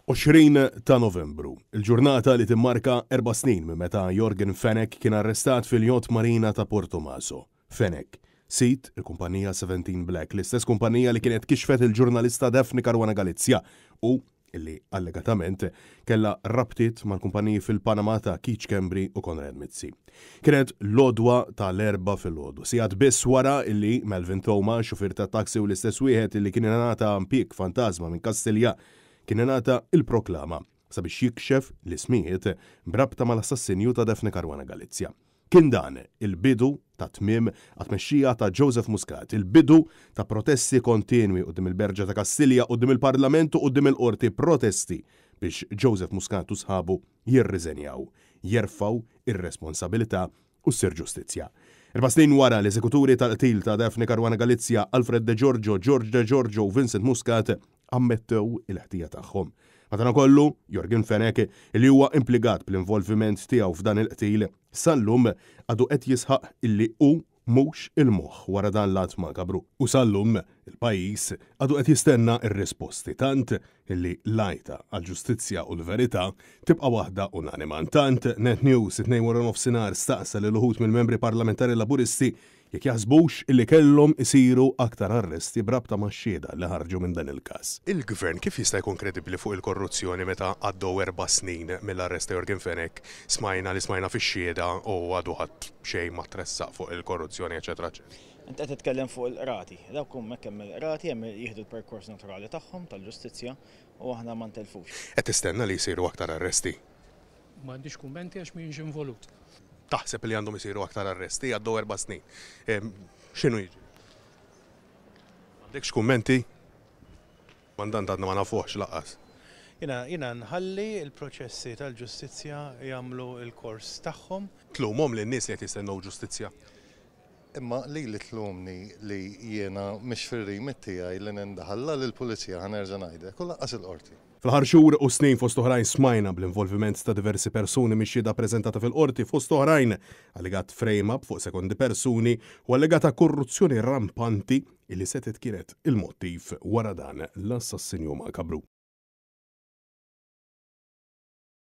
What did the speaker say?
20 ta' Novembru, il-ġurnata li timmarka erba' snin minn meta Yorgen Fenech kien arrestat fil-jott marina ta' Portomaso. Fenech, sid il-kumpanija Seventeen Black, l-istess kumpanija li kienet kixfet il-ġurnalista Daphne Caruana Galizia u li allegatament kellha rabtiet mal-kumpaniji fil-Panama ta' Keith Schembri u Konrad Mizzi. Kienet l-għodwa ta' l-Erbgħa filgħodu, sigħat biss wara li Melvin Theuma, xufier tat-taxi u l-istess wieħed li kien ingħata impjieg fantażma minn Kastilja, kien ingħata l-proklama sabiex jikxef l-ismijiet b'rabta mal-assassinju ta' Daphne Caruana Galizia. Kien dan il-bidu tat-tmiem għat-tmexxija ta' Joseph Muscat, il-bidu ta' protesti kontinwi quddiem il-Berġa ta' Kastilja, quddiem il-Parlament u quddiem il-Qorti, protesti biex Joseph Muscat u sħabu jirriżenjaw, jerfgħu r-responsabilità u ssir ġustizzja. Erba' snin wara, l-eżekuturi tal-qtil ta' Daphne Caruana Galizia, Alfred Degiorgio, George Degiorgio u Vincent Muscat ammettew il-ħtija tagħhom. Madankollu, Yorgen Fenech, li huwa impligat bl-involviment tiegħu f'dan il-qtil, sal-lum għadu qed jisħaq illi hu mhux il-moħħ wara dan l-att makabru. U sal-lum, il-pajjiż għadu qed jistenna r-risposti tant illi l-għajta għall-ġustizzja u l-verità tibqa' waħda unanima. Intant, Net News it-Tnejn waranofsinhar staqsa lil uħud mill-membri parlamentari Laburisti Jekk jaħsbux illi kellhom isiru aktar arresti b'rabta max-xhieda li ħarġu minn dan il-każ. Il-Gvern kif jista' jkun kredibbli fuq il-korruzzjoni meta għaddew erba' snin mill-arrest ta' Yorgen Fenech, smajna li smajna fix-xhieda u għadu ħadd xejn ma tressaq fuq il-korruzzjoni eċċetera eċċetera. Int qed titkellem fuq il-qrati. Dawk hemmhekk hemm il-qrati hemm jieħdu l-perkors naturali tagħhom tal-ġustizzja u aħna ma ntellfux. Qed tistenna li jsiru aktar arresti? M'għandix kummenti għax m'ienx involut. Taħseb li għandhom isiru aktar arresti? Għaddew erba' snin. X'inhu jiġri? M'għandekx kummenti? Kmandant għadna ma nafuhx lanqas. Jiena jiena nħalli l-proċessi tal-ġustizzja jagħmlu l-kors tagħhom. Tlumhom lin-nies li qed jistennew ġustizzja? Imma lili tlumni li jiena mhix fir-remit tiegħi li nindaħal la lill-Pulizija ħa nerġa' ngħidlek u lanqas il-Qorti. Fl-aħħar xhur u snin fost oħrajn smajna bl-involviment ta' diversi persuni mix-xhieda ppreżentata fil-Qorti fost oħrajn allegat frame-up fuq sekondi persuni u allegata korruzzjoni rampanti illi setgħet kienet il-mottiv wara dan l-assassinju makabru.